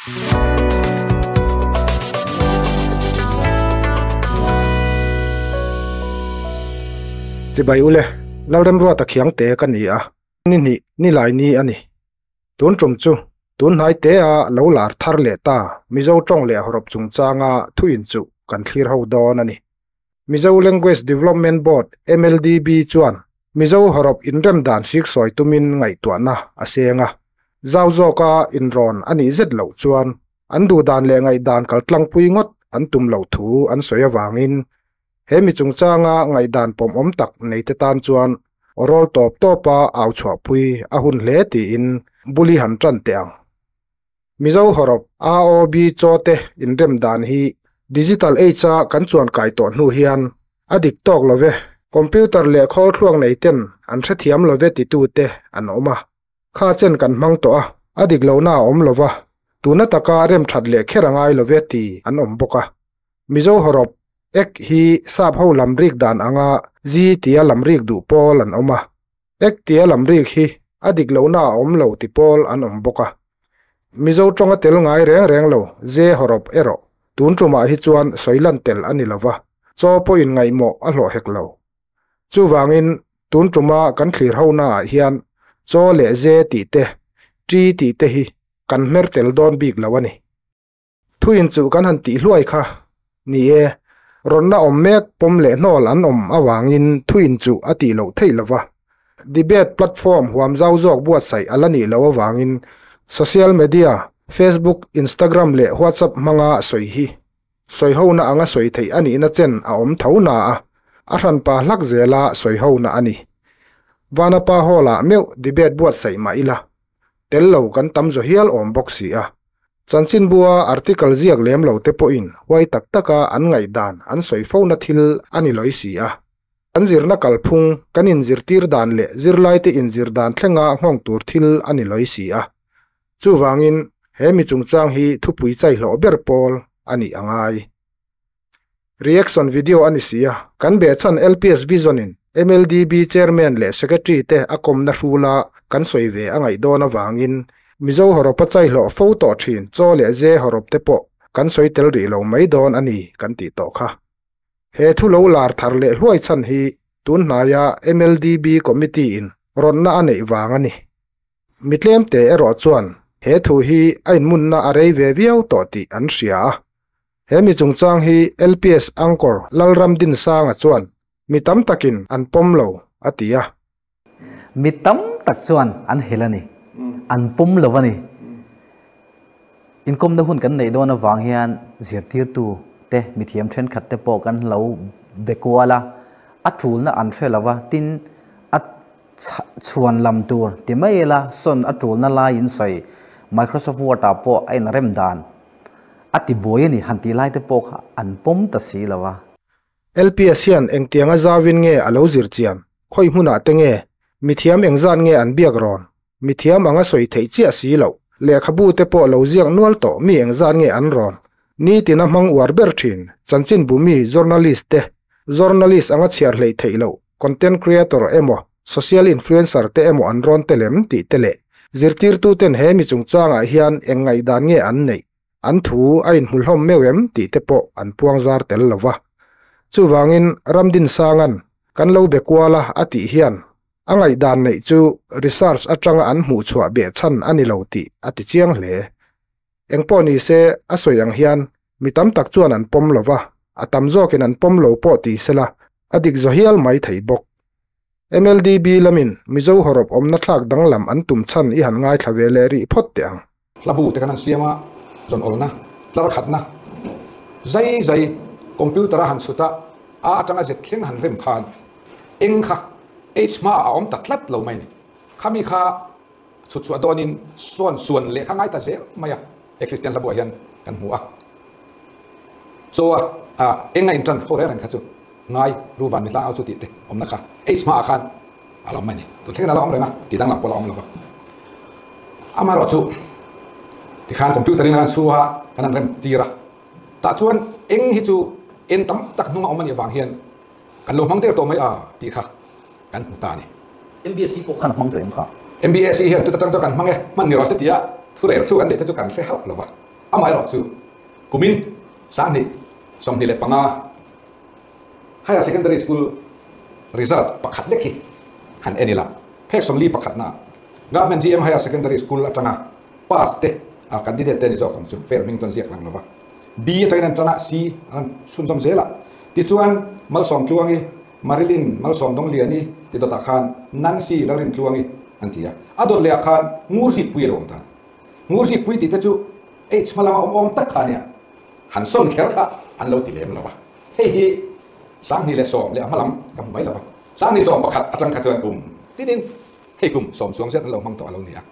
Chibai ule, Lalremruata Khiangte ka ni a, ni hnih ni lai ni a ni. Tun tum chu tun hnai te a lo lar thar leh ta Mizo tawng leh hawrawp chungchanga thu inchuh kan thlir ho dawn a ni. Mizo Language Development Board, MLDB, chuan Mizo hawrawp inrem dan siksawi tumin ngaihtuahna a seng a. Zau zawka inrawn a nih zet loh chuan an duhdan leh ngaihdan kaltlangpui ngawt an tum loh thu an sawi avangin he mi chungchanga ngaihdan pawmawm tak neite tan chuan awrawl tawp tawpa au chhuahpui a hun hle tiin buli han tan teh ang. Mizo hawrawp AOB chaw te inrem dan hi Digital Age a kan chuan kai tawh hnu hian a dik tawk lo ve. Computer leh khawl thluak nei ten an hrethiam lo ve titu te an awm a. Kha chen kan hmang tawh a, a dik lohna a awm lo va, tuna taka rem that leh kher a ngai lo ve ti an awm bawk a. Mizo hawrawp ek hi sap ho lam rik dan anga zi tia lam rik duh pawl an awm a. Ek tia lam rik hi a dik lohna a awm lo ti pawl an awm bawk a. Mizo tawnga tel ngai reng reng lo ze hawrawp erawh tun tumah hi chuan sawi lan tel a ni lo va, chaw pawhin ngaihmawh a hlawh hek lo. Chuvangin tun tuma kan thlir honaah hian chaw leh ze tih te, ṭi tih te hi kan hmer tel dawn bik lo a ni. Thuin chu kan han tih hluai kha. Ni e, rawnna awm mek pawm leh hnawl an awm avangin thuin chu a tih loh theih lo va. Debate platform huam zau zawk buatsaih a la nih loh avangin social media, Facebook, Instagram leh WhatsApp hmanga sawi hi sawihona anga sawi theih a nihna chen a awm tho na a, a hranpa hlak zela sawihona a ni. Vanapa Hall-ah meuh debate buatsaih mah ila, tel lo kan tam zaw hial awm bawk si a. Chanchinbua article ziak lem lo te pawhin huai tak taka an ngaihdan an sawi fona thil a ni lawih si a. Kan zirna kalphung, kan inzirtir dan leh zirlaite inzir dan thlenga nghawng tur thil a ni lawih si a. Chuvangin he mi chungchang hi thupui chaihlawh ber pawl a nih a ngai. Reaction video a ni si a, kan behchhan LPS Vision in MLDB Chairman leh Secretary te a kawmna hrula kan sawi ve a ngaih dawn avangin Mizo hawrawpa chaihlawh fo tawh thin chaw leh ze hawrawp te pawh kan sawi tel rih lo mai dawn a ni kan tih tawh kha. He thu lo lar thar leh hluai chhan hi tun hnaia MLDB Committee in rawnna a neih vang a ni. Mi tlemte erawh chuan he thu hi a inmunna a rei ve viau tawh tih an hria a. He mi chungchang hi LPS Anchor Lalramdinsanga chuan mi tam takin an pawm lo a ti a. Mi tam tak chuan an hel a ni, an pawm lo a ni. Inkawmna hun kan neih dawn avang hian zirtirtu te, mithiam thenkhat te pawh kan lo be kual a, a tulna an hre lo va, tin a chhuan lam tur ti mai ila sawn a tulna laiin sawi Microsoft Word ah pawh a inrem dan A ti buai a ni, han tih lai te pawh kha an pawm ta si lo a. LPS hian engtianga zauvin nge a lo zir chian? Khawi hmunah te nge? Mithiam engzat nge an biak rawn? Mithiam anga sawi theih chiah si loh. Lehkhabu te pawh lo ziak nual tawh mi engzat nge an rawn? Nitin a hmang uar ber thin, chanchinbu mi journalist te, journalist anga chhiar hleih theih loh, content creator emaw, social influencer te emaw an rawn tel em tih te leh zirtirtuten he mi chungchangah hian eng ngaihdan nge an neih, an thu a inhmu hlawm meuh em tih te pawh an puang zar tel lo va. Chuvangin Ramdinsanga'n kan lo be kual a a tih hian a ngaihdan neih chu research atanga an hmuhchhuah behchhan a ni lo tih a ti chiang hle. Engpawh ni se a sawi ang hian mi tam tak chuan an pawm lo va, a tam zawkin an pawm lo pawh ti sela a dik zaw hial mai thei bawk. MLDB lamin Mizo hawrawp awmna thlak danglam an tum chhan i han ngaithla ve leh rih phawt teh ang. Hlabu te kan han siam a, zawn awlna, tlar khatna, zai zai computer a han chhut a, a atanga zet thleng han rem khan eng kha H hmaah a awm ta tlat lo mai a ni. Khami kha chhut chhuah dawnin sawn suan leh kha ngai ta zel mai a, he Kristian hlabuah hian kan hmu a. Chaw a eng a intan ho reng reng kha chu ngai ru van mitlang au chu tih te awmna kha H hmaah khan a la awm mai ni. Tun thlengin a la awm reng a, tih danglam pawh a la awm lo va. Amaherawh chu tikhan computer in a kan chhu a, kan han rem tir a, tah chuan eng hi chu en tam tak hnunga awm a nih avang hian kan lo hmang der tawh mai a tih kha kan hmu ta a ni. MBSC pawh khan a hmang tawh em kha? MBSC hian chuta tang chu kan hmang e, hman ni rawh se tia thu rel thu kan neih te chu kan hre hauh lo va. Amaherawhchu, kumin 2025 Higher Secondary School result pakhat lek hi han en ila, phek 41 na Government GM Higher Secondary School atanga pass te a candidate te ni zawk ang chu fail hming chuan ziak lang lova B atangin an tan a, C an chhunzawm zel a. Tichuan Malsawmtluangi, Marilyn Malsawmdawngliani ti dawtah khan Nancy Lalrintluangi an ti a, a dawt lehah khan Ngurhipui a lo awm ta. Ngurhipui tih te chu H hma lama awm awm tak kha a nia, han sawn kher kha an lo ti lem lo a. Hei hi 2010 leh a hma lam ka hmu mai lo a, 2011 atang kha chuan kum tinin hei kum sawm chuang zet an lo hmang tawh a lo ni a.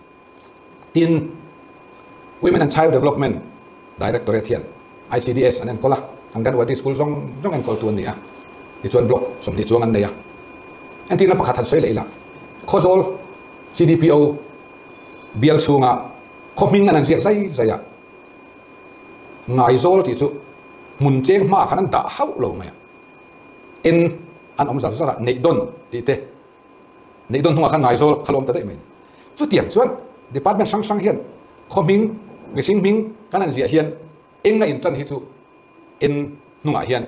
Tin, Women and Child Development Directorate hian ICDS an enkawl a, Anganwadi School zawng zawng enkawltu an ni a, tichuan Block 20 chuang an nei a. Entirna pakhat han sawi leh ila, Khawzawl CDPO bial chhunga khaw hming an han ziak zai zai a, Ngaizawl tih chu hmun cheng hmaah khan an dah hauh lo mai a, en an awm zar zar a, Neihdawn tih te, Neihdawn hnungah khan Ngaizawl kha lo awm ta daih mai a ni. Chutiang chuan department hrang hrang hian khaw hming, mihring hming kan han ziah hian eng a intan hi chu en hnungah hian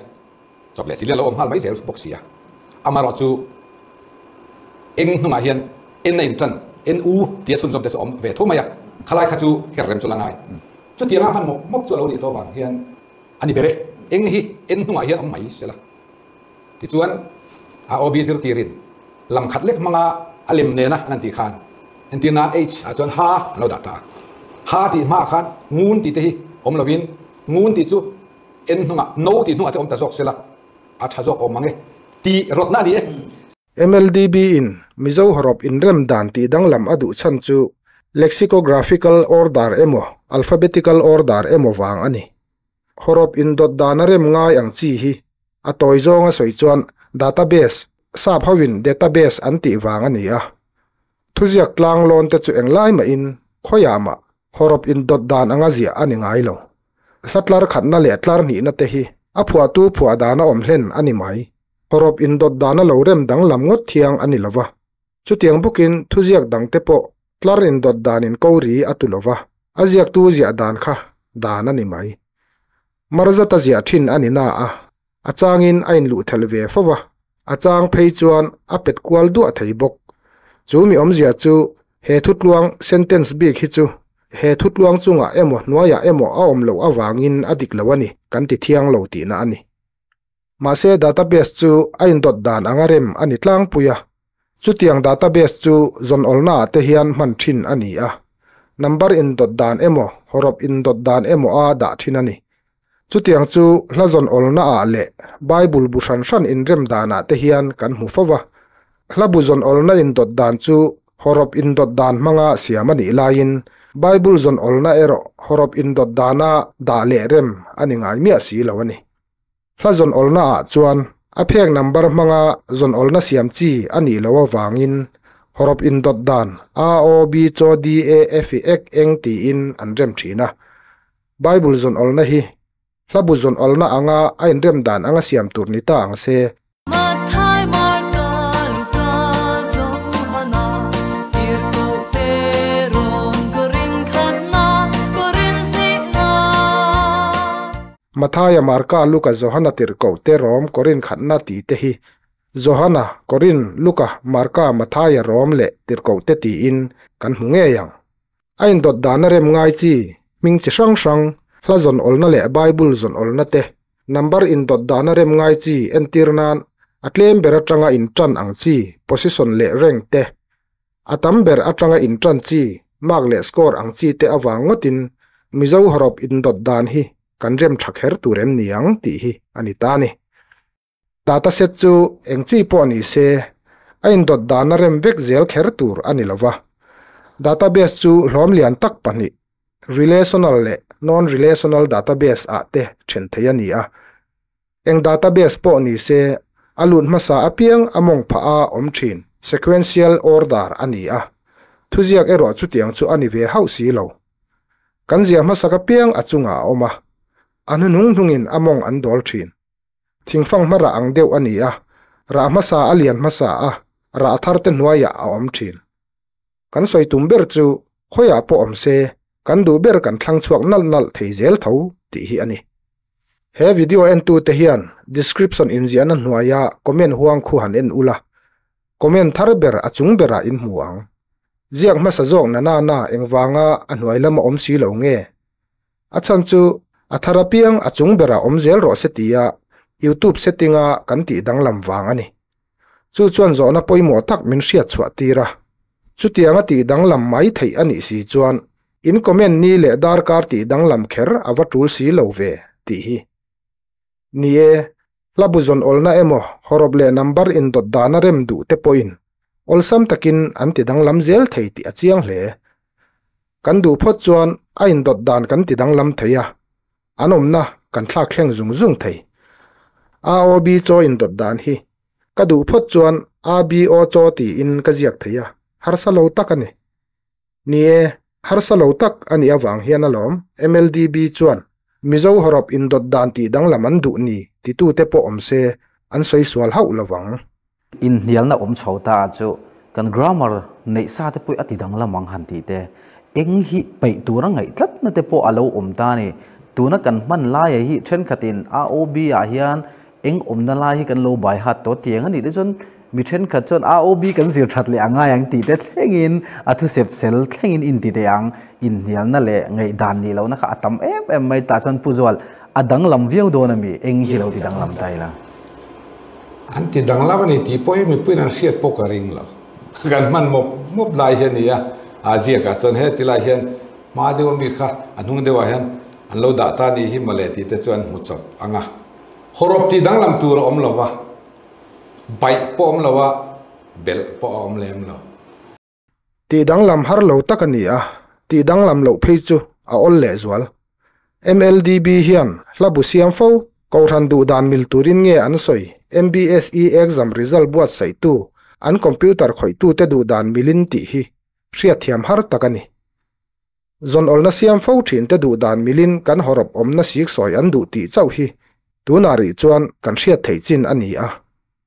chawp leh chilia lo awm nghal mai zel bawk si a. Amaherawhchu eng hnungah hian en a intan, en u tia chhunzawm te chu a awm ve tho mai a, khalai kha chu her rem chu la ngai. Chutianga hman mawp mawp chu a lo nih tawh vang hian a ni ber e, eng hi en hnungah hian awm mai sela. Tichuan AOB zirtirin lam khat lek hmanga a lem nena an han tih khan entir nan H ah chuan ha an lo dah ta a. Ha tih hmaah khan ngun tih te hi awm lovin ngun tih chu en hnungah no tih hnungah te awm ta zawk sela a tha zawk awm mang e tih rawtna a ni e. MLDB in Mizo hawrawp inrem dan tih danglam a duh chhan chu lexicographical order emaw alphabetical order emaw vang a ni. Hawrawp indawt dan a rem ngai ang chi hi a tawi zawnga sawi chuan database, sap hovin database an tih vang a ni a. Thuziak tlang lawn te chu englai mahin khawiah mah hawrawp indawt dan anga ziah a ni ngai lo. Hla tlar khatna leh tlar hnihna te hi a phuahtu phuah dan a awm hlen a ni mai. Hawrawp indawt dan a lo rem danglam ngawt thiang a ni lo va. Chutiang bawkin thuziak dangte pawh tlar indawt danin ko ri a tu lova, a ziaktu ziah dan kha dan a ni mai. Marzata ziah thin a ni na a, a changin a inluh thel ve fo va, a chang phei chuan a pet kual duah thei bawk. Chu mi awmzia chu he thutluang sentence bik hi chu he thutluang chungah emaw hnuaiah emaw a awm loh avangin a dik lo a ni kan ti thiang lo tihna a ni. Mahse database chu a indawt dan anga rem a ni tlangpui a. Chutiang database chu zawn awlnaah te hian hman thin a ni a. Number indawt dan emaw, hawrawp indawt dan emaw a dah thin a ni. Chutiang chu hla zawn awlnaah leh Bible bu hran hran inrem danah te hian kan hmu fo va. Hla bu zawn awlna indawt dan chu hawrawp indawt dan hmanga siam a nih laiin Bible zawn awlna erawh hawrawp indawt dana dah leh rem a ni ngai miah si lo a ni. Hla zawn awlna ah chuan a phek number hmanga zawn awlna siam chi a nih loh avangin hawrawp indawt dan A O B C D E F I Ek eng tiin an rem thin a. Bible zawn awlna hi hla bu zawn awlna anga a inrem dan anga siam tur ni ta ang se. Mathai, Marka, Luka, Johana, Tirhkohte rawn Korin khatna, Korin hnihna. Mathaia, Marka, Luka, Johana tirhkoh te Rom, Korin khatna tih te hi Johana, Korin, Luka, Marka, Mathaia, Rom leh tirhkoh te tiin kan hmu ngei ang. A indawt dana rem ngai chi, hming chi hrang hrang, hla zawn awlna leh Bible zawn awlna te, number indawt dana rem ngai chi entir nan a tlem ber atanga intan ang chi, position leh rank te, A tam ber atanga intan chi, mark leh score ang chi te avang ngawtin Mizo hawrawp indawt dan hi kan rem tha kher tur em ni ang tih hi a ni ta a ni. Data set chu eng chi pawh ni se, a indawt dana rem vek zel kher tur a ni lova. Database chu hlawm lian tak pahnih, relational leh non-relational database ah te then thei a ni a. Eng database pawh ni se, a lut hmasa apiang a mawng phah a awm thin, sequential order, a ni a. Thuziak erawh chutiang chu a ni ve hauh si lo. Kan ziah hmasak apiang a chungah a awm a, a hnuhnung hnungin a mawng an dawl thin. Thingfang hma rah ang deuh a ni a, rah hmasa a lian hmasa a, rah thar te hnuaiah a awm thin. Kan sawi tum ber chu khawiah pawh awm se. kan duh ber kan thlang chhuak nalh nalh thei zel tho tih hi a ni. He video entute hian description inziahna hnuaia comment huang khu han en ula, comment thar ber a chung berah in hmu ang. Ziak hmasa zawk na na na engvanga a hnuai lama awm si lo nge? A chhan chu a thar apiang a chung berah awm zel rawh se tia YouTube setting a kan tih danglam vang a ni. Chu chuan zawhna pawimawh tak min hriat chhuah tir a. Chutianga tih danglam mai theih a nih si chuan in comment ni leh darkar tih danglam kher a va tul si lo ve tih hi. Ni e, hla bu zawn awlna emaw hawrawp leh number indawt dana rem duh te pawhin awlsam takin an ti danglam zel thei tih a chiang hle. Kan duh phawt chuan a indawt dan kan ti danglam thei a, an awmna kan thlak thleng zung zung thei. AOB chaw indawt dan hi ka duh phawt chuan ABO chaw tiin ka ziak thei a, harsa lo tak a ni. Ni e, harsa lo tak a nih avang hian alawm MLDB chuan Mizo hawrawp indawt dan tih danglam an duh ni titute pawh awm se an sawi sual hauh lovang. Inhnialna awm chho ta chu kan grammar neih sa te pawh a ti danglam ang han tih te, eng hi peih tura ngaih tlatna te pawh a lo awm ta a ni. Tuna kan hman laia hi thenkhatin AOB ah hian Eng awmna lai hi kan lo bai hat tawh tiang a nih te chuan mi thenkhat chuan AOB kan zir that leh a ngai ang tih te thlengin a thusep sel thlengin inti teh ang. Inhnialna leh ngaihdan nih lohna kha a tam em em mai tah chuan Pu Zual a danglam viau dawn a mi? Eng hi lo ti danglam ta ila? An ti danglam a ni tih pawh hi mipuiin an hriat pawh ka ring lo. Kan hman mawp mawp lai hi a ni a, a ziakah chuan heti lai hian hma deuh ami kha a hnung deuhah hian an lo dah ta ni hi mawle tih te chu an hmu chawp ang a. Hawrawp tih danglam tur a awm lo va, baih pawh a awm lo a, belh pawh a awm lem lo. Tih danglam har lo tak a ni a, tih danglam loh phei chu a awl lehzual. MLDB hian hla bu siam fo, Kohhran duh dan mil turin nge an sawi, MBSE exam result buatsaihtu, an computer khawihtute duh dan milin tih hi hriatthiam har tak a ni. Zawnawlna siam fo thinte duh dan milin kan hawrawp awmna siksawi an duh tih chauh hi tunah rih chuan kan hriat theih chin a ni a.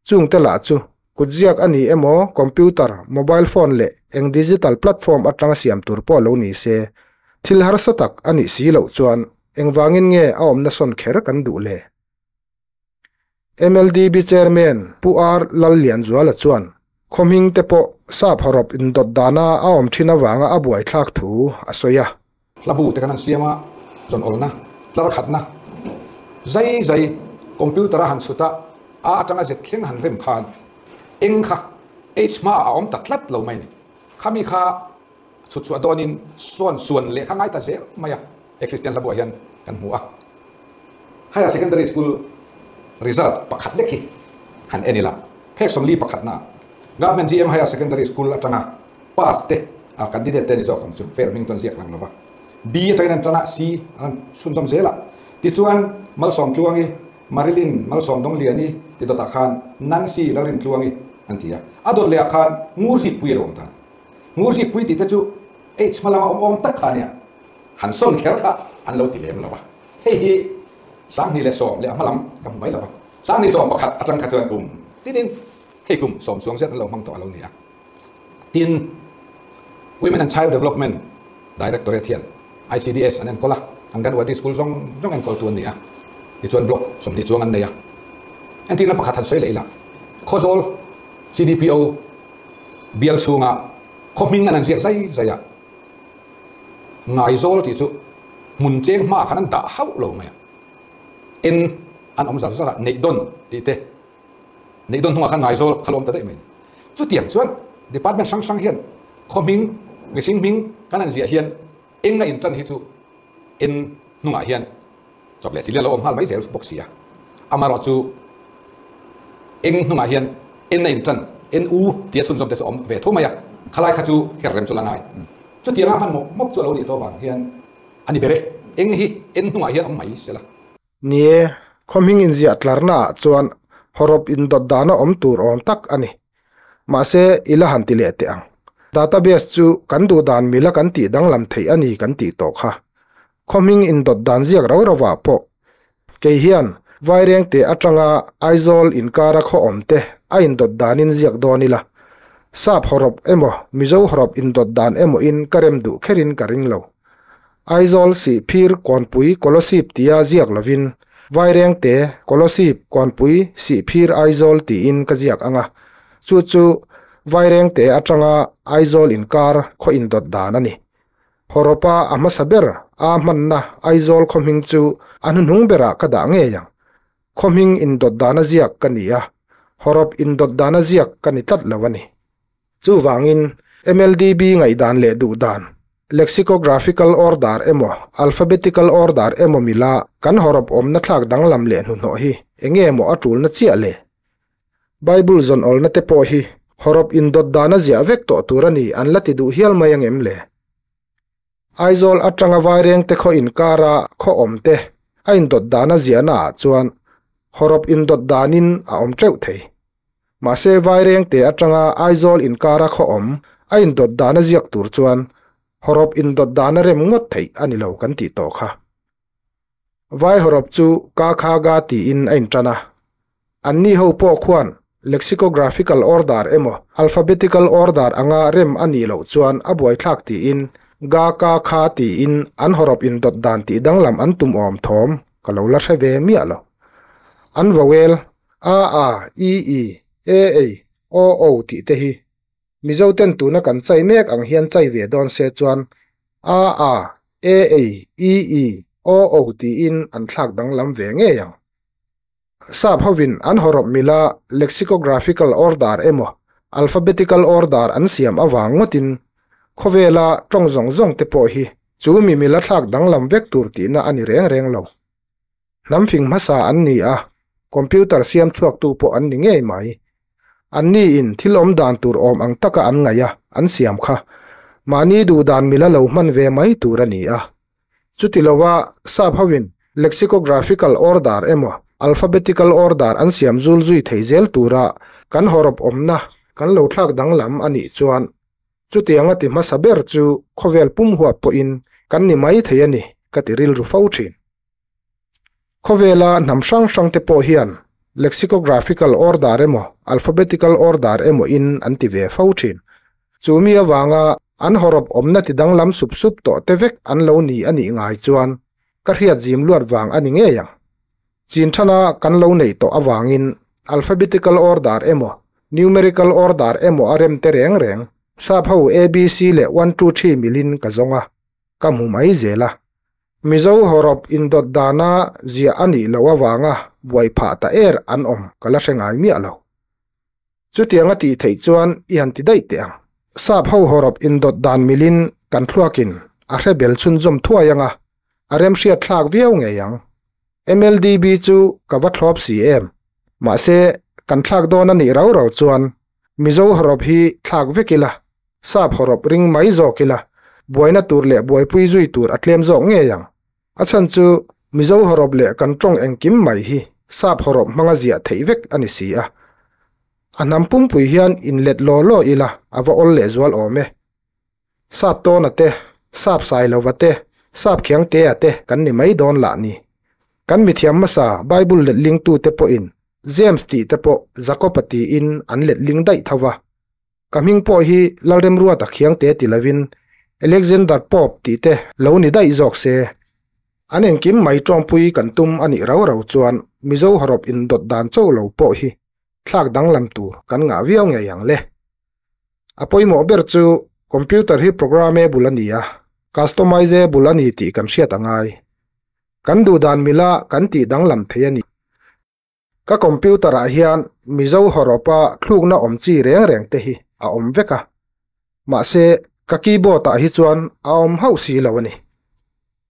Chungte lah chu kutziak a ni emaw, computer, mobile phone leh eng digital platform atanga siam tur pawh lo ni se, thil harsa tak a nih si loh chuan engvangin nge a awmna sawn kher kan duh le? MLDB Chairman Pu R Lallianzuala chuan khawhming te pawh sap hawrawp indawt dana a awm thin avanga a buaithlak thu a sawi a. Hlabu te kan han siam a, zawn awlna, tlar khatna, zai zai computer a han chhut a, A atanga Z thleng han rem khan eng kha H hmaah a awm ta tlat lo mai a ni. Khami kha chhut chhuah dawnin sawn suan leh kha ngai ta zel mai a, he Kristian hlabuah hian kan hmu a. Higher Secondary School result pakhat lek hi han en ila, phek sawmli pakhatna Government GM Higher Secondary School atanga pass te a candidate te ni zawk ang chu fail hming chuan ziak lang lova B atangin an tan a, C an chhunzawm zel a. Tichuan Malsawm Tluangi, Marilyn Malsawm Dongliani ti dawtah khan Nancy Lalrin Tluangi an ti a, a dawt lehah khan Ngurhipui a lo awm ta. Ngurhipui tih te chu H hma lama awm awm tak kha a nia. Han sawn kher kha an lo ti lem lo a. Hei hi 2010 leh a hma lam ka hmu mai lo a. 2011 atang kha chuan kum tinin hei kum sawm chuang zet an lo hmang tawh a lo ni a. Tin, Women and Child Development Directorate hian ICDS an enkawl a, Anganwadi School zawng zawng enkawltu an ni a. Tichuan block 20 chuang an nei a. Entirna pakhat han sawi leh ila, Khawzawl CDPO bial chhunga khaw hming an han ziak zai zai a, Ngaizawl tih chu hmun cheng hmaah khan an dah hauh lo mai a, en an awm zar zar a, neih dawn tih te, neih dawn hnungah khan Ngaizawl kha lawm ta daih mai a ni. Chutiang chuan department hrang hrang hian khaw hming, mihring hming kan han ziah hian eng a intan hi chu en hnungah hian chawp leh chilh a lo awm nghal mai zel bawk si a. Amaherawh chu eng hnungah hian en a intan, en u tia chhunzawm te chu a awm ve tho mai a, khalai kha chu her rem chu la ngai. Chutianga hman mawp mawp chu a lo nih tawh vang hian a ni ber e, eng hi en hnungah hian awm mai sela. Ni e, khaw hming inziah tlarna ah chuan hawrawp indawt dana awm tur awm tak a ni. Mahse, i la han ti leh teh ang. Database chu kan duh dan mila kan tih danglam theih a ni kan tih tawh kha. Khaw hming indawt dan ziak rau rau ah pawh kei hian Vairengte atanga Aizawl inkara khaw awm te a indawt danin ziak dawn ila. Sap hawrawp emaw Mizo hawrawp indawt dan emaw in ka rem duh kherin ka ring lo. Aizawl Sihphir Kawnpui Kolosip tia ziak lovin Vairengte Kolosip Kawnpui Sihphir Aizawl tiin ka ziak ang a, chu chu Vairengte atanga Aizawl inkar khaw indawt dan a ni. Hawrawpa a hmasa ber a hmanna Aizawl khaw hming chu a hnuhnung berah ka dah ngei ang. Khaw hming indawt dana ziak ka ni a, hawrawp indawt dana ziak ka ni tlat lo a ni. Chuvangin, MLDB ngaihdan leh duhdan, lexicographical order emaw alphabetical order emaw mila kan hawrawp awmna thlak danglam leh hnuhnawh hi enge maw a tulna chiah le? Bible zawn awlna te pawh hi hawrawp indawt dana ziah vek tawh tur a ni an la ti duh hial mai ang em le? Aizawl atanga Vairengte khaw inkara khaw awm te a indawt dana ziahna ah chuan hawrawp indawt danin a awm teuh thei. Mahse Vairengte atanga Aizawl inkara khaw awm a indawt dana ziak tur chuan hawrawp indawt dana rem ngawt theih a ni lo kan tih tawh kha. Vai hawrawp chu ka kha ga tiin a intan a. Anni ho pawh khuan lexicographical order emaw alphabetical order anga rem a nih loh chuan a buaithlak tiin ga ka kha tiin an hawrawp indawt dan tih danglam an tum awm thawm ka lo la hre ve miah lo. An vowel a a, i i, e ei, o o tih te hi Mizoten tuna kan chai mek ang hian chai ve dawn se chuan a a, e ei, i i, o o tiin an thlak danglam ve ngei ang. Sap hovin an hawrawp mila lexicographical order emaw alphabetical order an siam avang ngawtin khawvela tawng zawng zawng te pawh hi chu mi mila thlak danglam vek tur tihna a ni reng reng lo. Hnam fing hmasa an ni a, computer siam chhuaktu pawh an ni ngei mai. Anni in thil awm dan tur awm ang taka an ngaih a, an siam kha. Mahni duh dan mila lo hman ve mai tur a ni a. Chuti lova sap hovin lexicographical order emaw alphabetical order an siam zul zui thei zel tura kan hawrawp awmna kan lo thlak danglam a nih chuan chutianga ti hmasa ber chu khawvel pum huap pawhin kan ni mai thei a ni ka ti rilru fo thin. Khawvela hnam hrang hrang te pawh hian lexicographical order emaw alphabetical order emaw in an ti ve fo thin. Chu mi avanga an hawrawp awmna ti danglam sup sup tawh te vek an lo ni a nih ngai chuan ka hriat zim luat vang a ni ngei ang. Chin thana kan lo neih tawh avangin alphabetical order emaw numerical order emaw a rem te reng reng sap ho ABC leh one two three milin ka zawng a, ka hmu mai zel a. Mizo hawrawp indawt dana ziah a nih loh avanga buai phah ta er an awm ka la hre ngai miah lo. Chutiang a tih theih chuan i han ti daih teh ang. Sap ho hawrawp indawt dan milin kan thluakin a hre bel chhunzawm thuai anga a remhriat thlak viau ngei ang. MLDB chu ka va thlawp si em? Mahse, kan thlak dawn a nih rau rau chuan Mizo hawrawp hi thlak vek ila, sap hawrawp ring mai zawk ila, buaina tur leh buaipui zui tur a tlem zawk ngei ang. A chhan chu Mizo hawrawp leh kan tawng engkim mai hi sap hawrawp hmanga ziah theih vek a ni si a. A hnam pumpui hian inlet law law ila a va awl lehzual awm e. Sap tawna te, sap sailova te, sap khiangtea te kan ni mai dawn lah ni. Kan mithiam hmasa Bible letlingtute pawhin James tih te pawh Jakob-a tiin an letling daih tho va. Ka hming pawh hi Lalremruata khiangte ti lovin Alexander Pope tih te lo ni daih zawk se. An engkim mai tawngpui kan tum a nih rau rau chuan Mizo hawrawp indawt dan cho lo pawh hi thlak danglam tur kan ngah viau ngei ang le. A pawimawh ber chu computer hi programmable a ni a, customizable a ni tih kan hriat a ngai. Kan duh dan mila kan tih danglam thei a ni. Ka computer ah hian Mizo hawrawpa thlukna awm chi reng reng te hi a awm vek a, mahse ka keyboard ah hi chuan a awm hauh si lo a ni.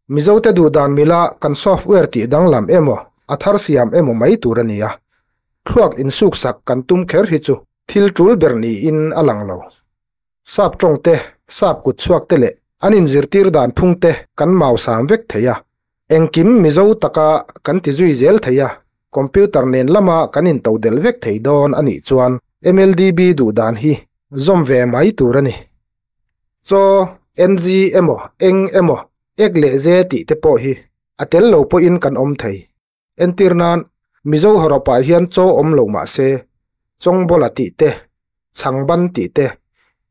Mizote duh dan mila kan software tih danglam emaw a thar siam emaw mai tur a ni a, thluak insuksak kan tum kher hi chu thil tul ber niin a lang lo. Sap tawng te, sap kut chhuak te leh an inzirtir dan phung te kan mau sam vek thei a, engkim Mizo taka kan ti zui zel thei a, computer nen lama kan intodelh vek thei dawn a nih chuan MLDB duh dan hi zawm ve mai tur a ni. Chaw, NG emaw, eng emaw, ek leh ze tih te pawh hi a tel lo pawhin kan awm thei. Entir nan, Mizo hawrawpah hian chaw awm lo mah se, Chawngbawla tih te, Chhangban tih te,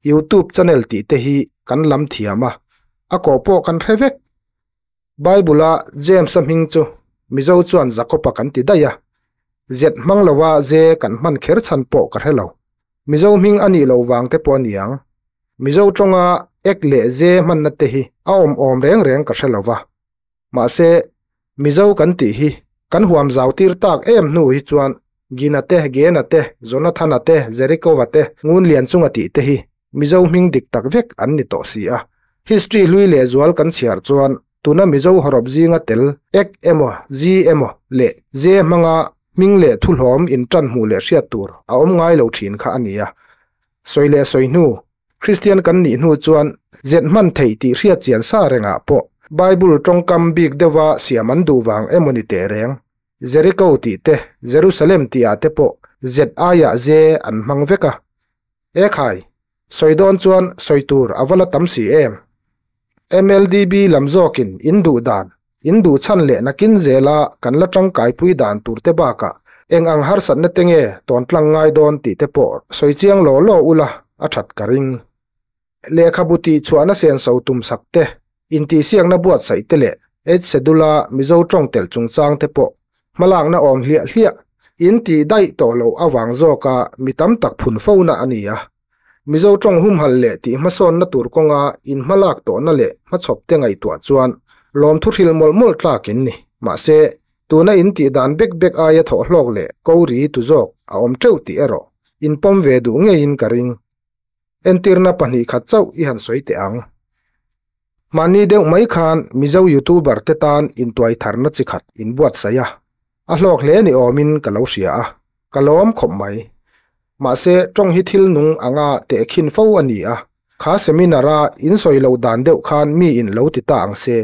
YouTube channel tih te hi kan lam thiam a, a kawh pawh kan hre vek. Bible-a James-a hming chu Mizo chuan Jakob-a kan ti daih a, Z hmang lova J kan hman kher chhan pawh ka hre lo. Mizo hming a nih loh vang te pawh a ni ang. Mizo tawnga ek leh J hmanna te hi a awm awm reng reng ka hre lo va. Mahse, Mizo kan tih hi kan huam zau tir tak em hnu hi chuan Gina te, Gena te, Jonathana te, Jericho-a te, Ngunlianchunga tih te hi Mizo hming dik tak vek an ni tawh si a. History hlui lehzual kan chhiar chuan tuna Mizo hawrawp zinga tel ek emaw, zi emaw leh ze hmanga hming leh thuhlawm intan hmuh leh hriat tur a awm ngai lo thin kha a ni a. Sawi leh sawi hnu, Kristian kan nih hnu chuan zet hman theih tih hriat chian sa rengah pawh Bible tawngkam bik deuha siam an duh vang emaw ni teh reng. Jericho tih te, Jerusalem tihah te pawh zet aiah ze an hmang vek a. Ekhai, sawi dawn chuan sawi tur a va la tam si em? MLDB lam zawkin in duh dan, in duh chhan leh nakin zela kan la tangkaipui dan tur te bakah eng ang harsatna te nge tawn tlang ngai dawn tih te pawh sawi chiang law law ula a that ka ring. Lehkhabu tih chhuahna senso tum sak te, intihsiakna buatsaih te leh Eighth Schedule-a Mizo tawng telh chungchang te pawh hmalakna awm hliah hliah in tih daih tawh loh avang zawka mi tam tak phun fona a ni a. Mizo tawng humhalh leh tih hmasawnna tur kawnga in hmalak tawhna leh hmachhawp te ngaihtuah chuan lawmthu hrilh mawlh mawlh tlak in ni. Mahse, tuna in tih dan bek bek aia thawhhlawk leh ko ri tu zawk a awm teuh tih erawh in pawm ve duh ngeiin ka ring. Entirna 2 khat chauh i han sawi teh ang. Mahni deuh mai khan Mizo YouTuber te tan intuai tharna chi khat in buatsaih a, a hlawk hle ni awmin ka lo hria a, ka lawm khawp mai. Mahse, tawng hi thil nung anga tehkhin fo a ni a, kha seminar-a in sawi loh dan deuh khan mi in lo ti ta ang se,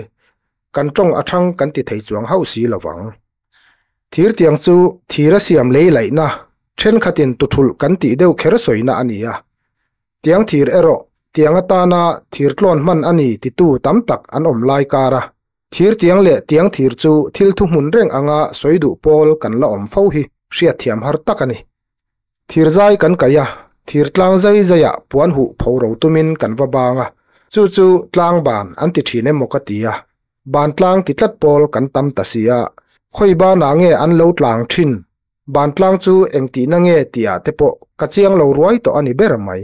kan tawng a thang kan ti thei chuang hauh si lovang. Thir tiang chu thir a siam lei laihna, thenkhatin tuthulh kan tih deuh kher sawina a ni a. Tiang thir erawh tiang atana thir tlawn hman a ni titu tam tak an awm lai kar a. Thir tiang leh tiang thir chu thil thuhmun reng anga sawi duh pawl kan la awm fo hi hriatthiam har tak a ni. Thir zai kan kaih a, thir tlang zai zaiah puan huh pho ro tumin kan va bang a, chu chu tlang ban an ti thin emaw ka ti a, ban tlang ti tlat pawl kan tam ta si a, khawi banah nge an lo tlang thin, ban tlang chu eng tihna nge tihah te pawh ka chiang lo ruai tawh a ni ber mai.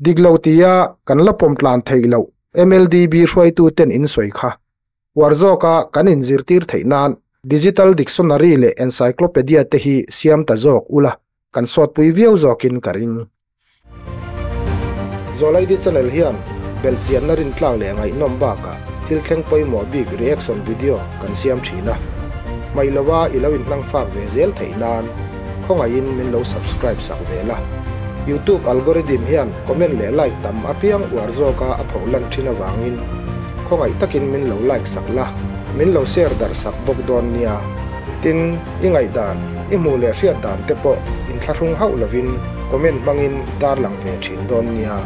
Dik lo tia kan la pawm tlan theih loh MLDB hruaituten in sawi kha. Uar zawka kan inzirtir theih nan Digital Dictionary leh Encyclopedia te hi siam ta zawk ula, kan sawtpui viau zawkin ka ring. Zawlaidi channel hian belhchianna rintlak leh ngaihnawm bakah thil thleng pawimawh bik reaction video kan siam thin a. Hmaih lova i lo inhmang fak ve zel theih nan khawngaihin min lo subscribe sak ve la. YouTube algorithm hian comment leh like tam apiang uar zawka a phoh lan thin avangin khawngaih takin min lo like sak la, min lo share darh sak bawk dawn nia. Tin, i ngaihdan, i hmuh leh hriat dan te pawh inthlahrung hauh lovin comment hmangin tarlang ve thin dawn nia.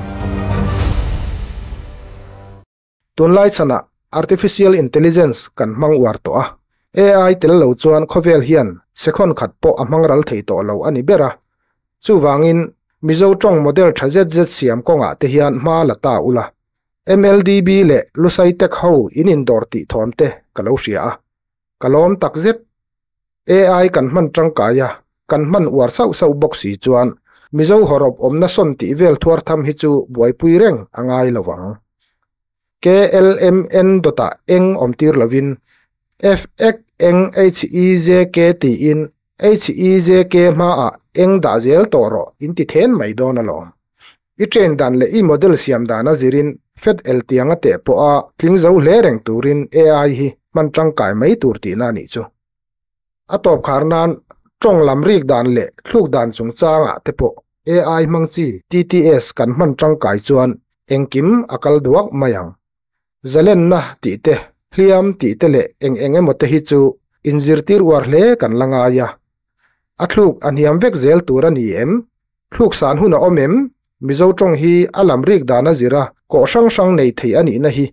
Tunlai chhanah Artificial Intelligence kan hmang uar tawh a, AI tel lo chuan khawvel hian sekhawn khat pawh a hmang ral thei tawh lo a ni ber a. Chuvangin, Mizo tawng model tha zet zet siam kawngah te hian hma la ta ula. MLDB leh Lusai Tech ho in indawr tih thawm te ka lo hria a, ka lawm tak zet. AI kan hman tangkai a, kan hman uar sauh sauh bawk si chuan Mizo hawrawp awmna sawn tih vel thuar tham hi chu buaipui reng a ngai lo ang. KLMN dawtah eng awm tir lovin FXNHEJK tiin HEJK hmaah eng dah zel tawh rawh in ti then mai dawn alawm. I train dan leh i model siam dan a zirin fet el tiang a teh pawha tling zo hle reng turin AI hi hman tangkai mai tur tihna a nih chu. A tawp khar nan tawng lam rik dan leh thluk dan chungchangah te pawh AI hmang chi TTS kan hman tangkai chuan engkim a kal duak mai ang. Zalenna tih te, hliam tih te leh eng eng emaw te hi chu inzirtir uar hle kan la ngai a. A thluk a hniam vek zel tur a ni em? Thluk san hun a awm em? Mizo tawng hi a lam rik dan a zir a, kawh hrang hrang nei thei a nihna hi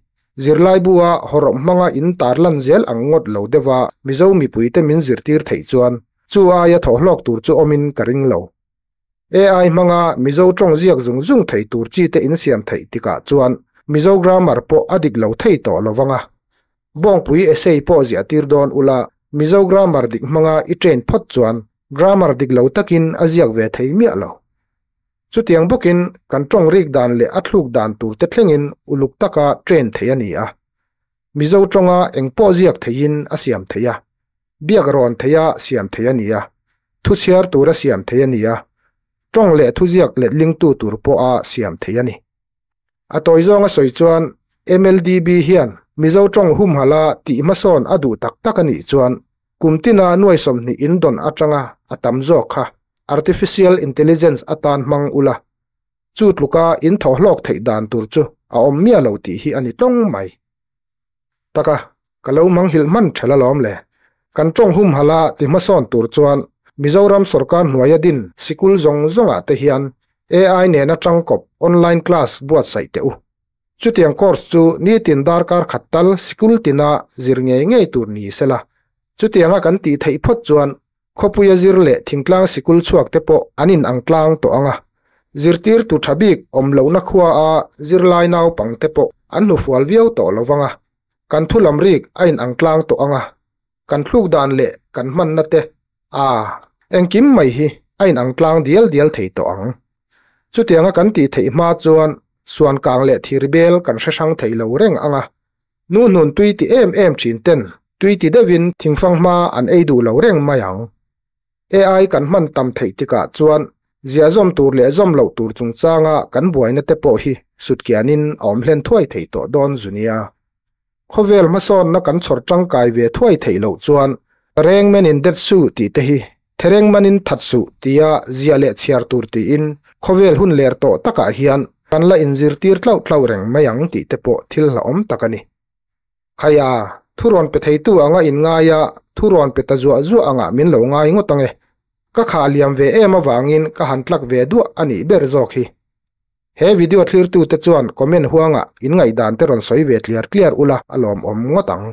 zirlai bua hawrawp hmanga in tarlan zel ang ngawt lo deuha Mizo mipuite min zirtir theih chuan chu aia thawhhlawk tur chu awmin ka ring lo. AI hmanga Mizo tawng ziak zung zung thei tur chi te insiam theih tikah chuan Mizo grammar pawh a dik lo thei tawh lovang a. Bawngpui essay pawh ziah tir dawn ula, Mizo grammar dik hmanga i train phawt chuan grammar dik lo takin a ziak ve thei miah lo. Chutiang bawkin kan tawng rik dan leh a thluk dan tur te thlengin uluk taka train theih a ni a. Mizo tawnga eng pawh ziak theihin a siam theih a, biak rawn theiha siam theih a ni a, thuchhiar tura siam theih a ni a, tawng leh thuziak letlingtu tur pawha siam theih a ni. A tawi zawnga sawi chuan MLDB hian Mizo tawng humhala tih hmasawn a duh tak tak a nih chuan kum tina nuai 20 in dawn atanga a tam zawk kha Artificial Intelligence atan hmang ula, chu tluka in thaw hlawk theih dan tur chu a awm miah lo tih hi a ni tlawng mai. Taka, ka lo manghilh hman ṭhelh alawm le. Kan tawng humhala ti hmasawn tur chuan Mizoram sorkar hnuaia din sikul zawng zawngah te hian AI nena tangkawp online class buatsaih teh u. Chutiang course chu nitin darkar khat tal sikul tina zir ngei ngei tur ni sela. Chutianga kan tih theih phawt chuan Khawpuia zir leh thingtlang sikul chhuak te pawh an in ang tlang tawh ang a, zirtirtu tha bik awm lohna khua a zirlai naupang te pawh an hnufual viau tawh lo vang a, kan thu lam rik a in ang tlang tawh ang a, kan thluk dan leh kan hmanna te a engkim mai hi a in ang tlang dial dial thei tawh ang. Chutianga kan tih theih hma chuan suan kang leh thir bel kan hre hrang thei lo reng ang a, Nu hnun tui ti em em thin ten tui ti deuhin thingfang hma an ei duh lo reng mai ang. AI kan hman tam theih tikah chuan zia zawm tur leh zawm loh tur chungchanga kan buaina te pawh hi sutkianin a awm hlen thuai thei tawh dawn zu nia. Khawvel hmasawnna kan chhawr tangkai ve thuai theih loh chuan reng menin det suh tih te hi thereng manin that suh tia zia leh chhiar tur tiin khawvel hun ler tawh takah hian kan la inzirtir tlauh tlauh reng mai ang tih te pawh thil hlauhawm tak a ni. Khaia, thurawn pe theitu anga inngai a, thurawn pe ta zuah zuah angah min lo ngai ngawt ang e. Ka khah liam ve em avangin ka han tlak ve duah a nih ber zawk hi. He video thlirtute chuan comment huangah in ngaihdan te rawn sawi ve tliar tliar ula a lawmawm ngawt ang.